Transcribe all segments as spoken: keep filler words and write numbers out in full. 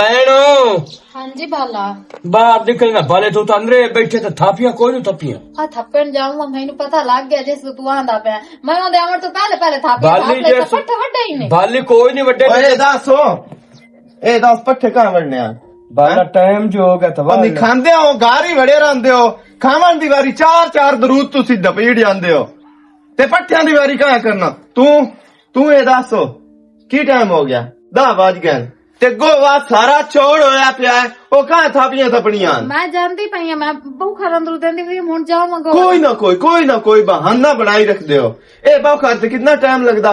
اینو۔ ہاں جی بالا۔ باہر نکلنا بالے، تو اندرے بیٹھے تے تھاپیاں کوئی نہیں تھپیاں۔ آ تھپن جاؤں، مینوں پتہ لگ گیا جس تو آندا پیا۔ میں اون دے آون تو پہلے پہلے تھاپیاں بالی تھاپ لے جے تے سو-، پٹھے وڈے ہی نہیں۔ بالی کوئی نہیں وڈے۔ اے دس ہو، اے دس پٹھے کہاں وڑنے آ؟ بالا ٹائم جو ہو گیا تھا، او بالا۔ نہیں کھاندے ہو، گار ہی وڑے رہندے ہو، کھاون دی واری چار چار درود تسی دپیڑ جاندے ہو۔ تے پٹھیاں دی واری کہاں کرنا؟ توں، توں اے دس ہو، کی ٹائم ہو گیا؟ دہ بج گئے۔ تے گووا سارا چوڑ ہویا پیا ہے، او کہاں تھاپیاں تھپنیاں؟ میں جاندی پئی ہاں، میں بہو خرن درو دیندی پئی ہاں، ہن جاؤ منگو۔ کوئی نہ کوئی، کوئی نہ کوئی بہانہ بنائی رکھ دیو۔ اے بہو خر تے کتنا ٹائم لگدا؟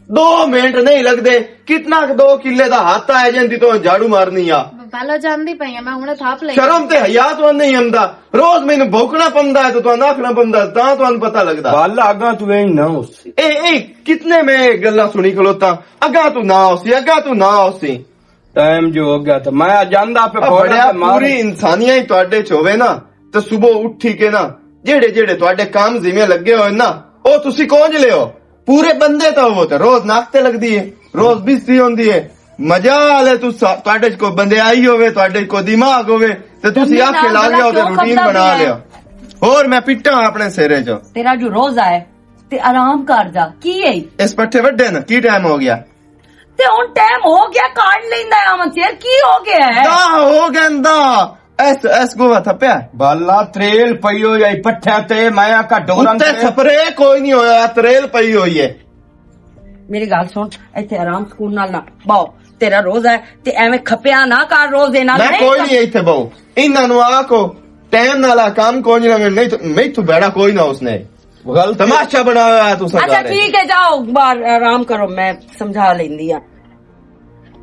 دو منٹ نہیں لگدے۔ کتنا کُ دو کلے دا ہاتھ آیا جیندی تو جھاڑو مارنی آ۔ پہلا جاندی پئی ہاں، میں ہن تھاپ لئی۔ شرم تے حیا تو نہیں آندا۔ روز مینوں بھوکنا پوندا ہے تے تانوں آکھنا پوندا ہے، تاں تانوں پتہ لگدا۔ بل اگاں تو ایں نہ ہوسی۔ اے، اے، کتنے میں گلاں سنی کھلوتا، اگاں تو نہ ہوسی، اگاں تو نہ ہوسی۔ ٹائم جو ہو گیا تھا، میں جاندا پہ آ فورا بڑیا تے مار۔ پوری انسانیت ہی تواڈے چ ہووے نا، تے صبح اٹھی کے نا، جیڑے جیڑے تواڈے کام ذمے لگے ہوئے نا، او تسی کونج لیو۔ پورے بندے تاں ہوو تے روز ناک تے لگدی ہے، روز بستی ہوندی ہے۔ مزہ آ لے تساں، تہاڈے چ کوئی بندے آئی ہووے، تہاڈے چ کوئی دماغ ہووے، تے تسی جملے آکھے نال لا بلا گیا تے کیوں روٹین کھپدا بنا پیا؟ لیا۔ ہور میں پٹاں اپنے سرے چ۔ تیرا جو روزہ ہے، تے آرام کر جا۔ کی ہے؟ اس پٹھے وڈے نا، کی ٹائم ہو گیا؟ تے ہن ٹائم ہو گیا، کارڈ لیندا ہے امن سیر، کی ہو گیا ہے؟ دا ہو گیا دا۔ ایس، ایس گوا تھپیا۔ بالا تریل پئی ہوئی آئی پٹھیاں تے، میں آکھا ڈوراں اُتے تے۔ سپرے کوئی نہیں ہویا، تریل پئی ہوئی ہے۔ میری گل سن، ایتھے آرام سکون نال نہ باؤ، تیرا روزہ ہے تے ایویں کھپیا نہ کر روز دے نال۔ میں نہیں کوئی کر- نہیں ایتھے باؤ، انہاں نوں آکھو ٹائم نال آ کام کوئی نہیں، نہیں تو، نہیں تو بیڑا کوئی نہ اس نے۔ غلط تماشا بنایا ہے تساں اچھا سارے۔ ٹھیک ہے، جاؤ باہر آرام کرو، میں سمجھا لیندی ہاں۔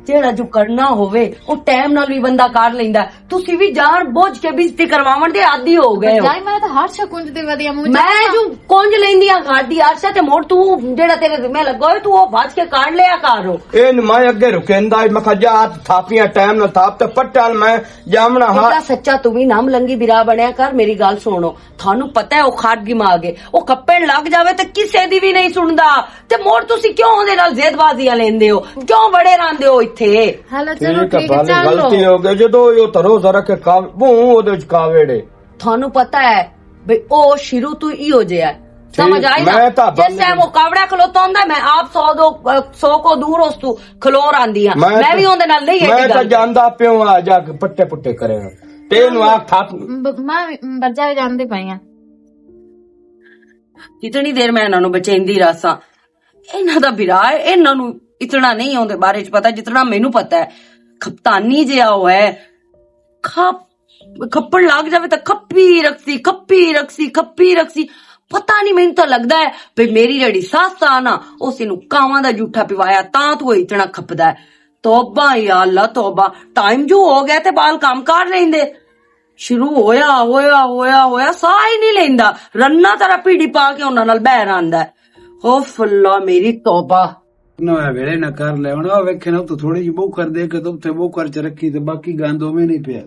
جیڑا جو کرنا ہووے، او ٹائم نال وی بندہ کر لیندا ہے۔ تسی وی جان بوجھ کے بےعزتی کرواون دے عادی ہو گئے ہو۔ بجائے میں تاں ہر شے کنج دے ودی آں، مونجھ میں جانا۔ جو کنج لیندی آں گھر دی ہر شے تے مڑ توں جیڑا تیرے ذمہ لگا ہوئے، تو او بھج کے کر لیا کر۔ اے نمائیں اگے رکیندا اے، میں کہا، "جا، تھاپیاں ٹائم نال تھاپ تے پٹال میں جامنا ہا۔" ایڈا سچا تو وی نام لنگی برا بنیا کر، میری گل سنو۔ تھانوں پتہ ہے او کھٹ گما گئے، او کپن لگ جاوے تے کسے دی وی نہیں سندا۔ تے مور تسی کیوں اوندے نال زید بازیاں لیندے ہو؟ کیوں بڑے راندے ہو ایتھے؟ ہلو، چلو ٹھیک ہے، ٹھیک ہے، چلو۔ غلطی ہو گئی، جدوں او ترو ذرا کے کاو-، وہ اودے وچ کاوڑے۔ تھانوں پتہ ہے بھئی او شروع تو ہی ہو جیا ہے۔ ٹھیک، سمجھ آئی نا؟ میں تاں جس ٹائم او کاوڑا کھلوتا ہوندا ہے، میں آپ سو دو، سو کو دور اس تو کھلو راندی ہاں۔ میں میں تاں، وی اوندے نال نہیں میں ایسی تاں گل۔ جاندا پیوں آ جا کے پٹے پٹے کرے۔ تینوں آ تھاپ۔ ب-، میں بجا جاندی پئی ہاں۔ کتنی دیر میں انہاں نوں بچیندی رہساں؟ انہاں دا بھرا ہے، انہاں نوں اتنا نہیں اوندے بارے چ پتا جتنا مینوں پتا ہے۔ کپتانی جیا ہوا ہے، کھپ-، کھپن لگ جاوے تاں کھپی رکھسی، کھپی رکھسی، کھپی رکھسی۔ پتا نہیں، مینوں تاں لگدا ہے بھئی میری جڑی ساس آ نا، اس نوں کاواں دا جھوٹا پوایا، تاں تو اتنا کھپدا ہے۔ توبہ یا اللہ توبہ، ٹائم جو ہو گیا تے بال کام کر لیندے۔ شروع ہویا، ہویا، ہویا، ہویا، ساہ ہی نہیں لیندا۔ رنا طرح پیڑی پا کے انہاں نال بہر آندا ہے۔ اوف اللہ، میری توبہ۔ نہ ہویا ویلے نہ کر لے۔ ہن او ویکھے نا، تو تھوڑی جی بہو کر دے کے تو تے بہو کر چ رکھی تے باقی گند اوویں نہیں پیا۔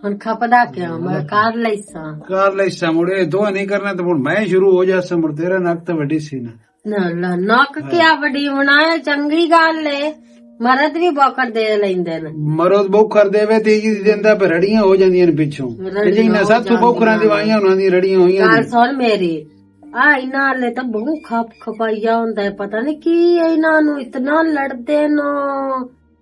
ہن کھپدا کیوں؟ میں کر لیساں۔ کر لیساں، مڑ اے دو نہیں کرنا تے ہن میں شروع ہو جاساں، مڑ تیرا نک تے وڈی سی نا۔ نہ، نہ، نک کیا وڈی ہونا ہے، چنگی گل ہے۔ مرد بھی بوکر دے لیندے نے۔ مرد بوکر دے وے تے یہ دیندا پہ رڑیاں ہو جاندیاں نے پچھوں۔ رڑیاں تے جی نہ ہو سب تو بوکراں جاندیاں دی وائیاں انہاں دی رڑیاں ہوئیاں گل نے۔ سن میری، آ انہاں لے تے بہو کھپ کھپائیا ہوندا ہے، پتہ نہیں کی انہاں نو اتنا لڑدے نو۔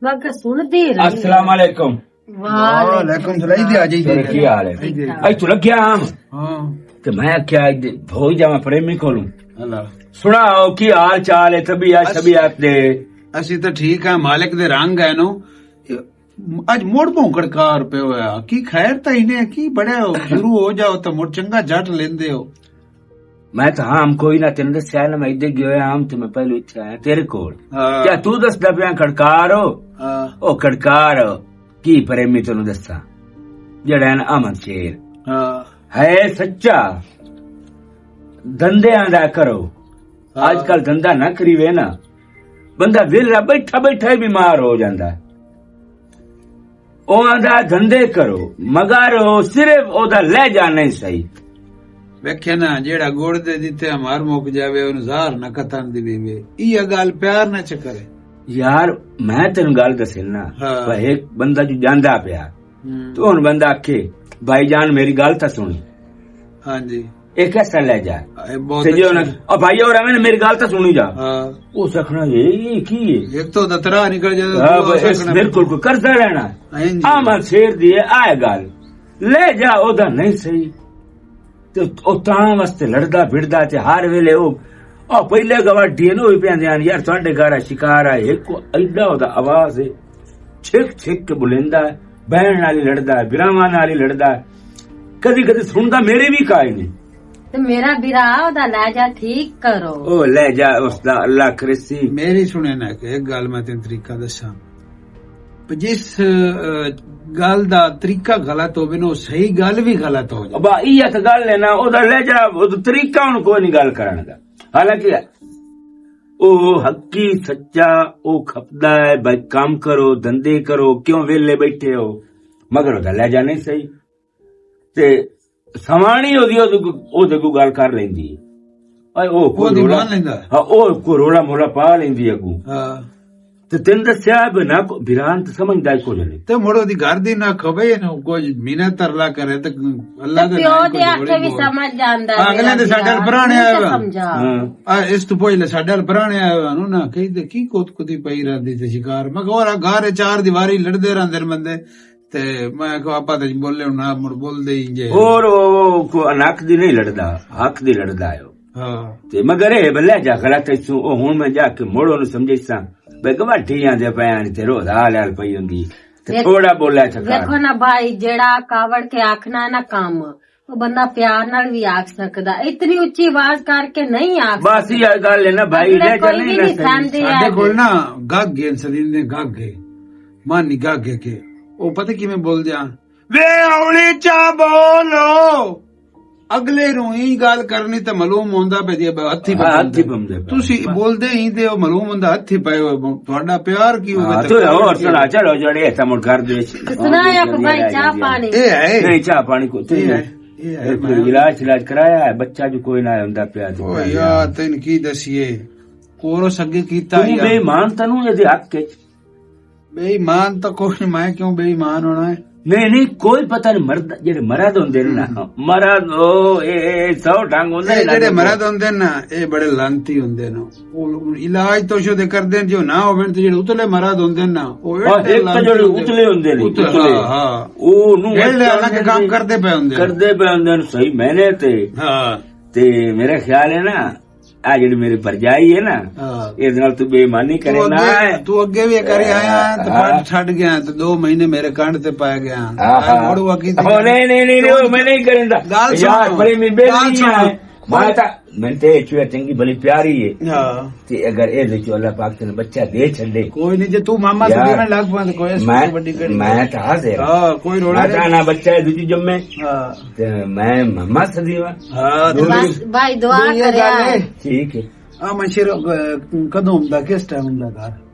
میں کہ سن دے رہی ہاں۔ السلام علیکم۔ وعلیکم۔ وعلیکم السلام۔ جی، جی۔ تیرے کی حال ہے؟ ٹھیک ٹھاک۔ اج تو لگیا آم۔ ہاں۔ تے میں کیا اج بھول جاواں پریمی کولوں۔ اللہ۔ سنا او کی حال چال ہے، طبیعت، اسی، طبیعت دے؟ اسی تو ٹھیک ہے، مالک دے رنگ ہے نو۔ اج مڑ بھونکڑ کار پہ ہویا۔ کی خیر تا ہی نے، کی بڑے ہو، شروع ہو جاؤ تو مڑ چنگا جٹ لیندے ہو۔ میں تو ہاں، ہم کوئی نہ، تینوں دسیا نا، میں ادھر گیا ہویا ہم، تو میں پہلے اتھے آیا تیرے کول۔ ہاں۔ کیا تو دسدا پیا کھڑکار ہو؟ ہاں۔ او کھڑکار ہو، کی پریمی تینوں دساں؟ جڑا ہے نا امن شیر۔ ہاں۔ ہے سچا۔ دندے آندا کرو۔ ہاں۔ آج کل دندا نہ کریوے نا، بندہ ویلا بیٹھا بیٹھا ہی بیمار ہو جاندا ہے۔ او آندا دھندے کرو، مگر او صرف او دا لہجہ نہیں صحیح۔ ویکھے نا، جیڑا گڑ دے دتے ہمار مک جاوے، اونوں زہر نہ کتن دی ویوے۔ ایہا گل پیار نہ چ کرے۔ یار، میں تینوں گل دسنا۔ ہاں۔ پر ایک بندہ جو جاندا پیا، ہوں۔ تو ہن بندہ آکھے، "بھائی جان، میری گل تاں سنی۔" ہاں جی۔ یہ کیسا لہجہ ہے؟ اے بہت تے جے انہاں اچھا۔ آکھیا، "او بھائی، اور ایویں میری گل تاں سنی جا۔" ہاں۔ اس آکھنا، "یہ، یہ کی ہے؟" ایک تو دا ترا نکل جائے، ہاں، دوسرا بس آکھنا۔ بالکل کوئی کردا رہنا۔ ہاں جی۔ آ مال شیر دی ہے، آ گل۔ لہجہ او دا نہیں صحیح۔ تے او تاں واسطے لڑدا پھردا تے ہر ویلے او، او پہلے گواٹی نو وی پیندے ہن، "یار، تہاڈے گھر شکار آئے، ایک ایڈا او دا آواز ہے، چھک چھک کے بلیندا ہے، بہن نال ہی لڑدا ہے، براواں نال ہی لڑدا ہے۔" کدی کدی سندا میرے بھی کائے نہیں۔ تے میرا برا او دا لہجہ ٹھیک کرو۔ او لہجہ اس دا اللہ کرسی۔ میری سنے نا کہ ایک گل میں تین طریقہ دساں۔ جس، اہ، گل دا طریقہ غلط ہووے نا، او صحیح گل وی غلط ہو جائے۔ ابا، ایہہ تے گل ہے نا، او دا لہجہ، او دا طریقہ ہن کوئی نہیں گل کرن دا۔ حالانکہ او حقی، سچا، او کھپدا ہے، بھائی کم کرو، دھندے کرو، کیوں ویلے بیٹھے ہو؟ مگر او دا لہجہ نہیں صحیح۔ تے سوانی او دی، او دی، او دے کو گل کر لیندی ہے۔ اے او او کوئی دی رولا، مان لیندا ہے۔ ہاں، او کوئی رولا مولا پا لیندی ہے اگوں۔ ہاں۔ تے تین دسیا بنا کو، بیران تے سمجھدا ہی کچھ نہیں۔ تے مڑ او دی گھر دی نہ کھوے نہ کوئی مینہ ترلا کرے تے اللہ تے دے پیو نال دے کوئی آکھے جوڑے وی بول۔ سمجھ جاندا ہے، اگلے دے ساڈے ال پرانے آئے تے وا۔ سمجھا۔ ہاں۔ آ، اس تو پہلے ساڈے ال پرانے آئے وا، انہوں نے آکھے تے کی کوت کتی پئی رہندی تے شکار۔ میں کہو، گھر چار دیواری لڑدے رہندے نے بندے۔ تے میں کہو، آپا تے بولے ہن، آپ مڑ بول دے ہی جے۔ اور او، او کو نک دی نہیں لڑدا، حق دی لڑدا ہے او۔ ہاں۔ تے مگر اے بلے جا غلط ہے سو، او ہن میں جا کے مڑ اونوں سمجھیساں۔ بے گواٹیاں دے پیاں تے روز حال حال پئی ہوندی۔ تے ویکھ-، تھوڑا بولا چکا۔ ویکھو نا بھائی، جیڑا کاوڑ کے آکھنا ہے نا کم، او بندہ پیار نال وی آکھ سکدا۔ اتنی اچھی آواز کر کے نہیں آکھ بس سکدا۔ یہ گل ہے نا بھائی، اگلے لے کوئی جانے وی نہ نہیں صحیح۔ سمجھدے ساڈے آ کول کہ نا گگ گئے، سلیم نے گگ گئے، مانی گگ گئے کہ او پتہ کیویں بول دیاں، "وے اولی چا بولو۔" اگلے نوں ہی گل کرنی تے معلوم ہوندا پے جی ہتھی ہاں، پکڑ ہتھی دے۔ پمدے پے۔ تسی بولدے ہی تے او معلوم ہوندا ہتھی پے ہوئے، تہاڈا پیار کی ہوئے ہاں، تے تو کر اور کے سنا، چلو جڑے ایسا مڑ کر دے۔ سنا ہے کہ بھائی چاہ پانی۔ اے ہے۔ نہیں، چاہ پانی کو، اے ہے، اے ہے، اے کوئی میں علاج، علاج کرایا ہے، بچہ جو کوئی نہ ہوندا پیا تے او کرایا۔ یار، تین کی دسیے، کورس اگے کیتا توں یا بے ایمان تینوں اے دے حق وچ۔ بے ایمان تو کوئی نہیں، میں کیوں بے ایمان ہونا ہے؟ نہیں، نہیں، کوئی پتہ نہیں، مرد، جڑے مرد ہوندے نے نا، ہم۔ مرد، او، اے، اے، سو ڈھنگ ہوندے اے نے جڑے نا۔ مرد ہوندے نا، اے بڑے لعنتی ہوندے نے۔ او علاج تو شو دے کردے نے، جو نہ ہوون تے جڑے اتلے مرد ہوندے نا، او ہاں، ایک تو جڑے اتلے ہوندے نے، اتلے، اتلے۔ ہاں، ہاں۔ او نو ایڈے الگ کام کردے پے ہوندے نے۔ کردے پے ہوندے نے، صحیح محنت ہے۔ ہاں۔ تے میرا خیال ہے نا، آ جڑی میری پرجائی ہے نا، ہاں۔ اس نال تو بے ایمانی کرے تو نہ اگے، ہے۔ تو اگے بھی کری آیا ہے، تو ہاں۔ پڑھ چھڈ گیا، تو دو مہینے میرے کنڈ تے پایا گیا۔ ہاں، آج ہاں۔ مڑ ہوا کی او نہیں، نہیں، نہیں، نہیں، او میں نہیں کریندا۔ گل یار، سنو، بڑی میں بے گل نہیں سنو، ہے۔ میں گل تا، میں تے چویا چنگی بڑی پیاری ہے۔ ہاں۔ تے اگر اے دے چو اللہ پاک تینوں بچہ دے چھڈے۔ کوئی نہیں، جے تو ماما یار، سدی میں لگ پاں تے کوئی اس میں، تو بڑی کڑی میں ہے۔ تا حاضر ہاں۔ ہاں، کوئی رولا میں نہیں۔ تا نہ بچہ ہے دوجی جمے۔ ہاں۔ تے میں ماما سدی واں۔ ہاں، دو بس دن۔ بھائی دعا دو یہ کریا۔ گل ہے۔ ٹھیک ہے۔ آ منشیر، اہ، کدوں ہوندا، کس ٹائم ہوندا گھر؟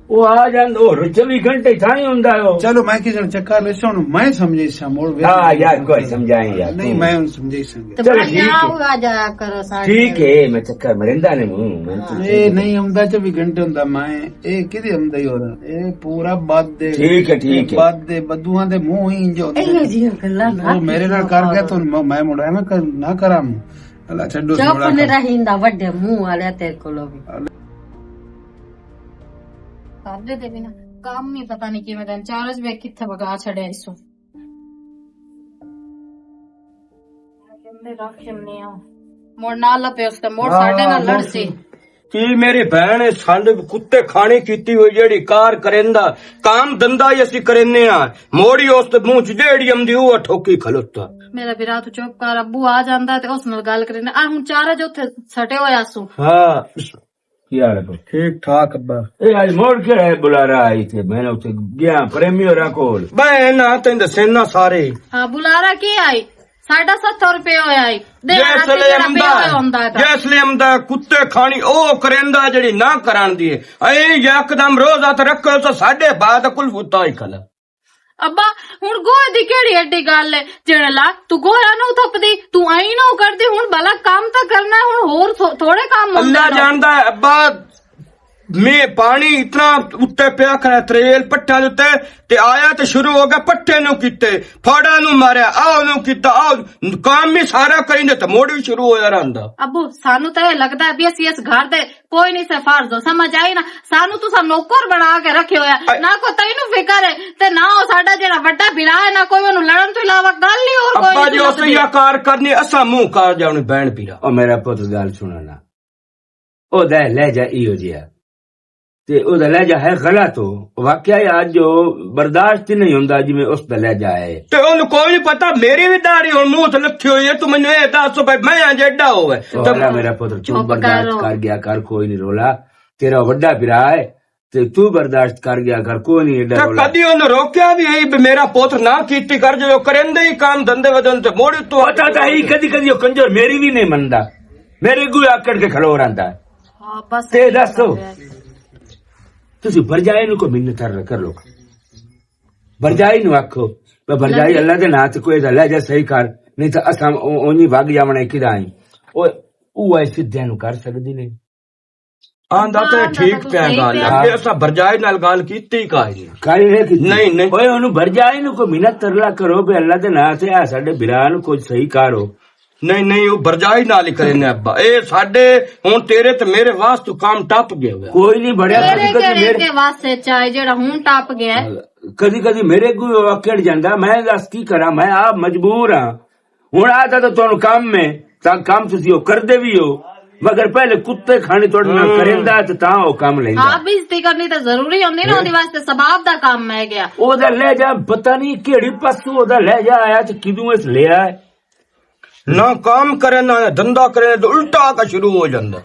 او آ جاندا، او چوبی گھنٹے تھاں ہی ہوندا ہے او۔ چلو، میں کسے نوں چکر لے سن، میں سمجھے سا موڑ ویکھ ہاں یار، کوئی سمجھائیں یار، نہیں، توں۔ میں ہن سمجھے سا۔ تے چلو، بھائی، ٹھیک آ ہے۔ ہوا جایا کرو ساڈے ٹھیک ہے، میں چکر مریندا نے منہ، میں تو اے ٹھیک ہے۔ نہیں ہوندا، چوبی گھنٹے ہوندا، میں، اے کدے ہوندا ہی ہوندا، اے پورا بد دے، ٹھیک ہے، ٹھیک ہے۔ بد دے، بدواں دے منہ ہی انج ہوندے۔ اے جیاں گلاں نہ او میرے نال کر گیا، توں میں، میں مڑا نہ کر، نہ کراں۔ اللہ چھڈو چپ سوڑا نے کر۔ رہیندا وڈے منہ والے تیرے کولوں بھی۔ کردے تے بھی نا، کم ہی پتہ نہیں کیویں دن چار وجے کتھے بگا چھڑے ایسو۔ کہندے رکھ چھڑنے آ۔ مڑ نال لپے اس تے مڑ ہاں، ساڈے نال لڑ سی۔ کی میری بہن ہے، سانڈ کتے کھانی کیتی ہوئی جیڑی کار کریندا، کام دندا ہی اسی کرینے آ، موڑی اس تے منہ چ جیڑی امدی او ٹھوکی کھلوتا۔ میرا بھرا تو چپ کر، ابو آ جاندا تے اس نال گل کرینے۔ آ ہن چار وجے اتھے سٹے ہویا سو۔ ہاں۔ کیا حال ہے؟ ٹھیک ٹھاک ابا۔ اے آج موڑ کے ہے بلارا آئی تھے، میں نے اتھے گیا پریمی ہوراں کول۔ بھائی نہ تین دسے نہ سارے۔ ہاں، بلارا کی آئی؟ ساڈا ستر روپے ہویا آئی۔ دے جس آنا لے تیرا امدا، پیا ہویا ہوندا ہے۔ جس لے امدا کتے کھانی او کریندا جڑی نہ کران دی ہے۔ اے یکدم روزہ تے رکھو تو ساڈے بعد کل فتا ہی کھلا۔ ابا، ہن گوہے دی کیڑی ایڈی گل ہے؟ جیڑا لا، تو گوہا نہ تھپدی، تو آئی نہ کردی، ہن بھلا کام تاں کرنا ہے، ہن ہور تھو-، تھوڑے کام ہوندے اللہ نے۔ جاندا ہے ابا، میں پانی اتنا اتنے پیا کرا، تریل پٹھاں دے تے، تے آیا تے شروع ہو گیا پٹھے نوں کیتے، پھاڑاں نوں ماریا، آ نوں کیتا، آ کام میں سارا کریندے تے موڑ بھی شروع ہویا رہندا۔ ابو، سانو تے اے لگدا ہے بھی اسی اس گھر دے کوئی نہیں سے فرض ہو، سمجھ آئی نا؟ سانو تساں نوکر بنا کے رکھے ہویا، اے- نہ کوئی تینوں فکر ہے تے نہ او ساڈا جڑا وڈا بھرا ہے، نہ کوئی اونوں لڑن تو علاوہ گل نہیں اور کوئی ابا جی، اس لگدی۔ یا کار کرنی، اساں منہ کار جاونی بہن پیرا۔ او میرا پتر، گل سننا، او دا لہجہ ایہو جہا۔ تے او دا لہجہ ہے غلط، ہو واقعہ ہے، اج جو برداشت ہی نہیں ہوندا جویں اس دا لہجہ ہے۔ تے اونوں کوئی نہیں پتا، میری بھی داڑھی ہن منہ تے لکھی ہوئی ہے، تو مینوں اے دس بھائی میں اج ایڈا ہووے او تے اللہ میرا پتر، تو چپ برداشت کرو۔ کر گیا کر، کوئی نہیں رولا، تیرا وڈا بھرا ہے، تے تو برداشت کر گیا کر، کوئی نہیں ایڈا تے رولا۔ کدی اونوں روکیا بھی ہے بھی میرا پتر نہ کیتی کر، جو کریندے ہی کام دھندے ودن تے موڑ تو پتا تاں ہی کدی کدی او کنجر میری بھی نہیں مندا، میرے اگوں آکڑ کے کھلو رہندا ہے۔ ہاں، بس تے ایہی دسو، بات ہے۔ تسی بھرجائی نوں کوئی منت تر کر لو، بھرجائی نوں آکھو، میں بھرجائی اللہ دے ناں تے کوئی دا لہجہ صحیح کر، نہیں تاں اساں او-، اونی وگ جاونا کدا ہی۔ او، او ایسے دین کر سکدی نہیں۔ آندا تے ٹھیک پیا گل ہے، ہاں۔ کہ اساں بھرجائی نال گل کیتی کائی نہیں۔ کائی نہیں کیتی۔ نہیں، نہیں۔ اوئے، اونوں بھرجائی نوں کوئی منت ترلا کرو، بے اللہ دے ناں تے آ ساڈے بھرا نوں کچھ صحیح کرو۔ نہیں، نہیں، او بھرجائی نال ہی کرنے ابا۔ اے ساڈے ہن تیرے تے میرے واسطے کام ٹپ گیا ہویا۔ کوئی نہیں بڑیا، تیرے کدی کدی میرے کے واسطے چاہے جڑا ہن ٹپ گیا ہے۔ کدی کدی میرے کو اکڑ جاندا، میں دس کی کراں، میں آپ مجبور ہاں۔ ہن آ تاں تانوں کم ہے، تاں کم تسی او کردے وی ہو، مگر پہلے کتے کھانی تہاڈے نال کریندا تے تاں او کم لیندا۔ ہاں، بے عزتی کرنی تے ضروری ہوندی نا، اوندے واسطے ثواب دا کم ہے گیا۔ او دا لہجہ پتہ نہیں کیڑی پاسوں او دا لہجہ آیا تے کدوں اس لیا ہے۔ نہ کام کرے، نہ دھندا کرے، تے الٹا آ کے شروع ہو جاندا۔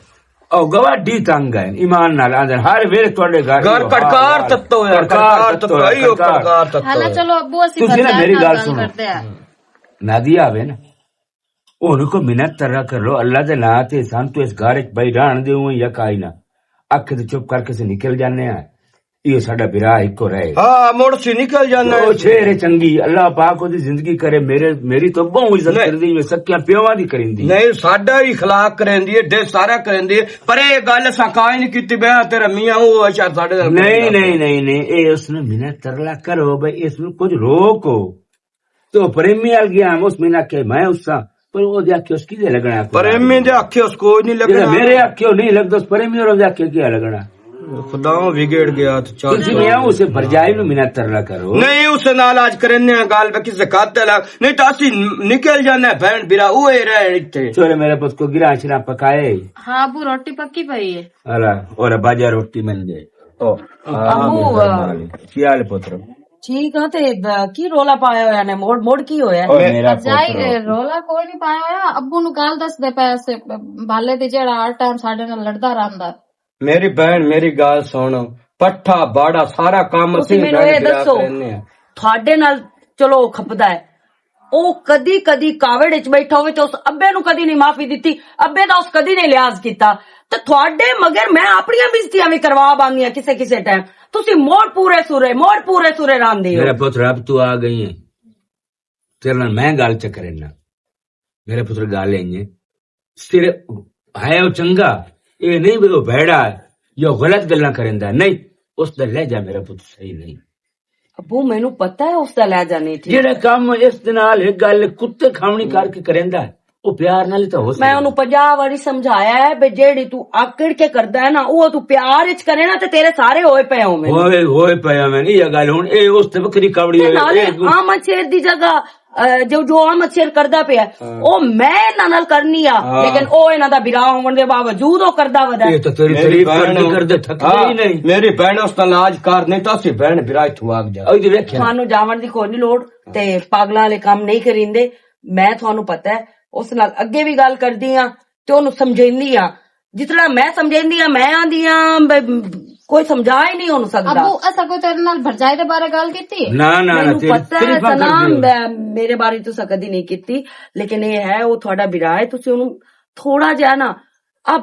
او گواڈی تنگ ہے، ایمان نال آندے، ہر ویلے تہاڈے گھر گھر ایہو کڑکار حال ہے۔ تتو ہے، کڑکار کڑکار تتو تتو ہے، ہے، ایہو کڑکار۔ کڑکار تتو حالا ہے۔ چلو ابو، اسی تسی نا بھرجائی میری نال گل گل سنو۔ کردے ہیں۔ نادیا آوے نا، ہن کوئی منت ترا کر لو، اللہ دے ناں تے سن تو اس گھر وچ بئی رہن دیو یا کائی نہ۔ اکھ تے چپ کر کے سے نکل جانے ہیں۔ یہ ساڈا بھرا ایک ہو رہے۔ ہاں، مڑ سی نکل جانا ہے۔ او شیر ہے چنگی، اللہ پاک اودی زندگی کرے۔ میرے، میری تو بہت عزت نہیں۔ کردی، میں سکیاں پیواں دی کریندی۔ نہیں، ساڈا ہی اخلاق کریندی ہے، دے سارا کریندی ہے، پر یہ گل اساں کائی نہیں کیتی، بیا تیرا میاں وہ شاید ساڈے نال نہیں، نہیں، نہیں، نہیں، اے اس نے منت ترلا کرو بھائی، اس نوں کچھ روکو۔ تو پریمی آل گیا، ہم اس میں نہ کہ میں اس سا، پر وہ دیا کہ اس کی دے لگنا ہے۔ پریمی دے آکھے اس کوئی نہیں لگنا۔ میرے آکھے نہیں لگدا، اس پریمی اور دے آکھے کیا لگنا؟ خدا وگڑ گیا تو چل تسی پاؤ۔ میں اسے بھرجائی نو منت ترلا کرو۔ نہیں، اس نال آج کرنے ہیں گل، بکی زکات تے لگ، نہیں تو اسی نکل جانا ہے، بہن برا، وہ اے رہے اتھے۔ چلو میرے پت کو گرا شرا پکائے۔ ہاں ابو، روٹی پکی پئی ہے۔ الا، اور باجا روٹی مل جائے۔ او، ابو، آ، کی حال پتر؟ ٹھیک ہاں، تے، آ، کی رولا پایا ہویا نے؟ موڑ، موڑ کی ہویا؟ او، میرا پتر۔ رولا کوئی نہیں پایا ہویا۔ ابو نو گل دس دے پے سے، بالے دے جیڑا ہر ٹائم ساڈے نال لڑدا رہندا۔ میری بہن، میری گل سن، پٹھا، باڑا، سارا کام تسی اسی مینوں بہن اے دسو، کرینے آ۔ تھوڑے نال چلو کھپدا ہے، او کدی کدی کاوڑ وچ بیٹھا ہوئے تے اس ابے نو کدی نہیں معافی دتی، ابے دا اس کدی نہیں لحاظ کیتا۔ تے تھوڑے مگر میں اپنیاں بےزتیاں وی کروا باندیاں کسے کسے ٹائم۔ تسی موڑ پورے سورے، موڑ پورے سورے راندے ہو۔ میرا پتر، اب تو آ گئی ہے، تیرے نال میں گل چ کرینا۔ میرے پتر، گل انج ہے، صرف ہے او چنگا، اے نہیں بھی او بھیڑا ہے یا غلط گلاں کریندا ہے، نہیں، اس دا لہجہ میرا پتر صحیح نہیں۔ ابو، مینوں پتہ ہے اس دا لہجہ نہیں ٹھیک۔ جیڑا کم اس دے نال ایک گل کتے کھاونی کر کے کریندا ہے، او پیار نال ہی تاں ہو سکدا۔ میں اونوں پنجاہ واری سمجھایا ہے بے جیڑی تو آکڑ کے کردا ہے نا، او تو پیار وچ کرے نا تے تیرے سارے ہوئے پے ہوویں۔ ہوئے، ہوئے پے ہوویں، یہ گل ہن اے اس تے وکھری کاوڑی تے ہوئے، نالے اے آمد شیر دی جگہ، اے، جو، جو آمد شیر کردا پیا ہے، ہاں۔ او میں انہاں نال کرنی آ، ہاں۔ لیکن او انہاں دا بھرا ہون دے باوجود او کردا ودا ہے۔ یہ تو تیری میری تعریف بہن، کردے کردے تھکدے ہاں، ہی نہیں۔ میری بہن اس دا علاج کر نہیں تو اسی بہن بھرا اتھوں آگ جا۔ او جی ویکھیا۔ تھانوں جاون دی کوئی نہیں لوڑ، تے پاگلاں والے کام نہیں کریندے۔ میں تھانوں پتہ ہے، اس نال اگے بھی گل کردی ہاں تے اونوں سمجھیندی ہاں۔ جتنا میں سمجھیندی ہاں، میں آندی ہاں، ب-، کوئی سمجھا ہی نہیں ہون سکدا۔ ابو، اسا کوئی تیرے نال بھرجائی دے بارے گل کیتی ہے؟ نہ، نہ، نہ، مینوں تیری، پتہ تیری ہے، پاگل سنام، کردی ہے۔ میں، میرے بارے تساں کدی نہیں کیتی، لیکن یہ ہے، وہ تھوڑا بھرا ہے، تسی اونوں تھوڑا جہا نا، اب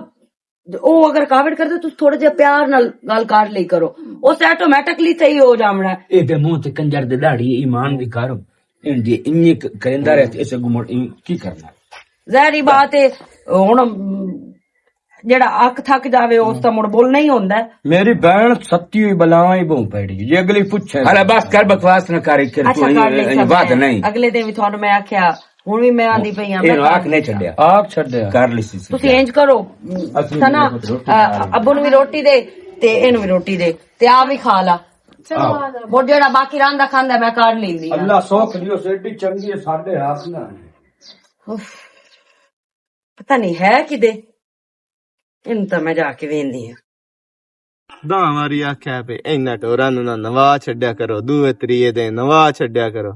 او اگر کاوڑ کردے، تسی تھوڑا جہا پیار نال گل کر لئی کرو، اس آٹومیٹکلی صحیح ہو جاونا ہے۔ اے دے منہ تے کنجر دے داڑھی ایمان دی کر، ان دی انجی ک-، کریندا رہے تے اسے گمڑ ان کی کرنا۔ ظاہری بات ہے، ہن جیڑا اک تھک جاوے، اس دا مڑ بولنا ہی ہوندا ہے۔ میری بہن ستی ہوئی بلاواں ہی بہوں پیڑی، جے اگلی پچھے۔ ہلا بس کر، بکواس نہ کر، اکر اچھا، تو کر لے یہ سب بات نے۔ نہیں۔ اگلے دن بھی تھانوں میں آکھیا، ہن بھی میں آندی پئی ہاں، میں یہ آنکھ نہیں چھڈیا۔ آنکھ چھڈیا۔ کر لی سی۔ تسی انج کرو، اصلی سنا، میرے کو روٹی کھا لے۔ ابو نوں بھی روٹی دے، تے اینوں بھی روٹی دے، تے آ بھی کھا لا۔ چلو، آ جاؤ۔ وہ جیڑا باقی راندا کھاندا میں کر لیندی ہاں۔ اللہ سوکھ دیو، سیڈی چنگی ہے، ساڈے ہاتھ نہ ہے۔ اف۔ پتہ نہیں ہے کدے، ان تاں میں جا کے ویندی ہاں۔ داں واری آکھیا پے، اینا ڈوراں نوں نہ نوا چھڈیا کرو، دوے تریے دے نوا چھڈیا کرو۔